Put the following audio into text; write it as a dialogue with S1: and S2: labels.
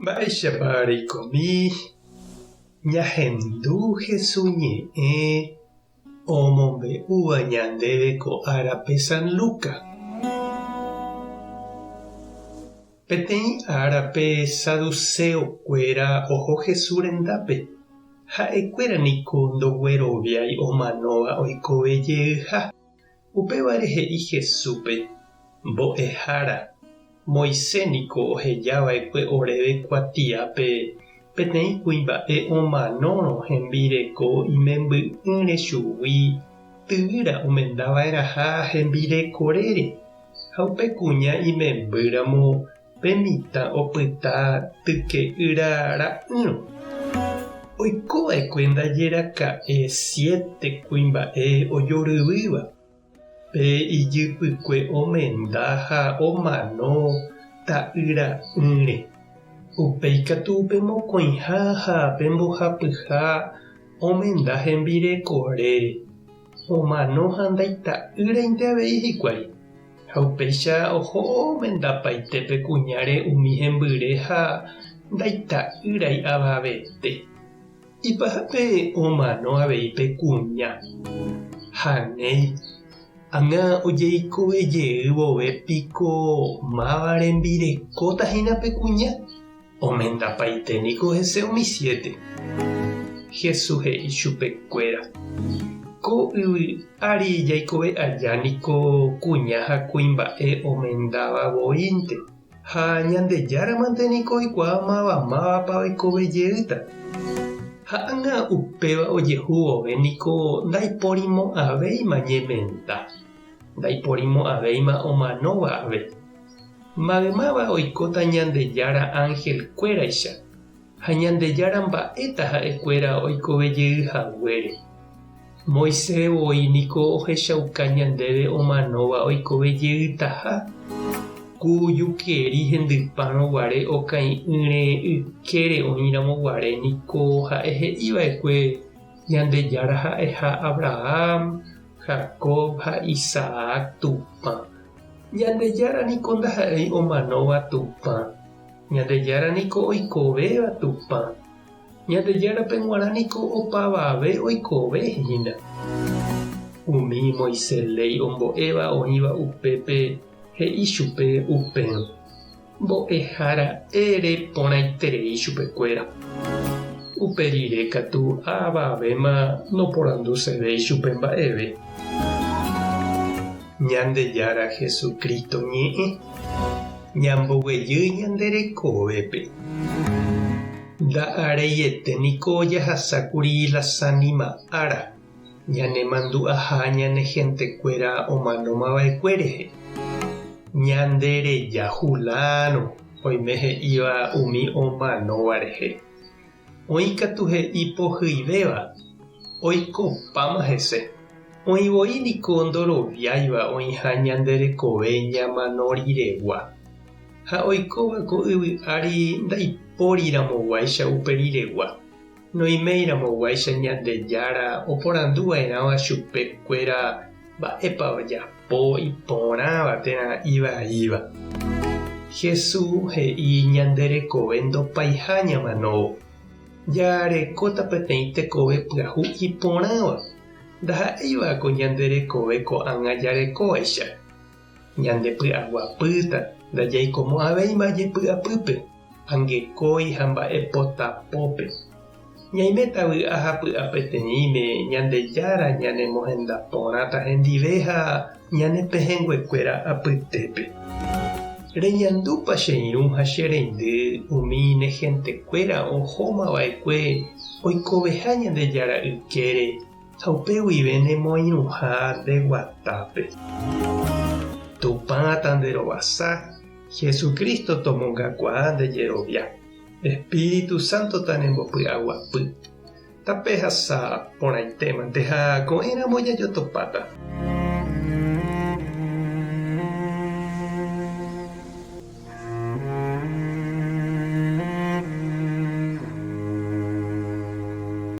S1: Mba'éichapa reikomi ñahendu Hesu ñe'ẽ omombe'úva ñandéve ko árape San Luca? Peteĩ árape saduceo-kuéra oho Hesu rendápe, ha'ekuéra niko ndogueroviái omanóva oikove jeyha. Upévare he'i Jesúspe, Mbo'ehára, Moisés niko oheja va'ekue oréve kuatiápe peteĩ kuimba'e omanórõ hembireko imemby'ỹre chugui tyvýra omenda va'erãha hembirekorére, ha upe kuña imembýramo Pe mitã opyta tyke'ýra ra'ýrõ. Oiko va'ekue ndaje raka'e siete kuimba'e ojoryvýva. Pe ijypykue omenda ha omano ta'yra'ỹre. Upéi katu pe mokõiha ha pe mbohapyha omenda hembirekorére. Omano ha ndaita'ýrainte avei hikuái. Ha upéicha oho omendapaite pe kuñáre umi hembyre ha ndaita'ýrai avavete. Ipahápe omano avei pe kuña. Ha néi, ág̃a ojeikove jey vove piko máva rembirekóta hína pe kuña? Omendapaite niko hese umi siéte. Jesús he'i chupe kuéra, Ko yvy ári jaikove aja niko kuña ha kuimba'e omendáva voínte, ha Ñandejára mante niko oikuaa máva mávapa oikove jeýta. Ha ág̃a upéva ojehu vove niko ndaiporimo'ãvéima ñemenda, ndaiporimo'ãvéima omanóva ave. Maymáva oikóta Ñandejára ánhelkuéraicha, ha Ñandejára mba'éta ha'ekuéra oikove jey haguére. Moisés voi niko ohechauka ñandéve omanóva oikove jeytaha, ku jukeri hendypárõ guare okai'ỹre ykére oĩramo guare niko ha'e he'i va'ekue Ñandejára ha'eha Abraham, Jacob ha Isaac Tupã. Ñandejára niko ndaha'éi omanóva Tupã, Ñandejára niko oikovéva Tupã. Ñandejárape g̃uarã niko opavave oikove hína. Umi Moisés léi ombo'éva oĩva upépe he'i chupe upérõ, Mbo'ehára ere porãiterei chupekuéra. Upe rire katu avavéma noporandusevéi chupe mba'eve. Ñandejára Jesucristo ñe'ẽ ñamboguejy ñande rekovépe. Nda'areiete niko jahasákuri la Sanima ára, ñanemandu'aha ñane hentekuéra omanómava'ekue rehe. Ñande reja huláno oime he'íva umi omanóva rehe. Oĩ katu he'i pohyivéva, oikopáma hese. Oĩ voi niko ndoroviáiva oĩha ñande rekove ñamano riregua. Ha oikóva ko yvy ári ndaipóriramoguáicha upe riregua, noiméiramoguáicha Ñandejára oporandu va'erãva chupe kuéra mba'épa ojapo iporãva térã ivaíva. Jesús he'i ñande rekove ndopaiha ñamanóvo. Jarekóta peteĩ tekove pyahu iporãva, ndaha'éiva ko ñande rekove ko'ág̃a jarekóvaicha. Ñande py'aguapýta, ndajaikomo'ãvéima jepy'apýpe, angekói ha mba'epotapópe. Ñaiméta vy'a ha py'a peteĩme Ñandejára ñanemohenda porãta hendive ha ñane pehẽnguekuéra apytépe. Reñandúpa che irũ ha che reindy umi ne hentekuéra ohóma va'ekue oikoveha Ñandejára ykére ha upe guive nemoirũha nde guatápe? Tupã tanderovasa, Jesucristo tomongakuaa nde jerovia. Espíritu Santo tanembopy'aguapy. Tapehasa porãitémante ha ko'ẽramo jajotopáta.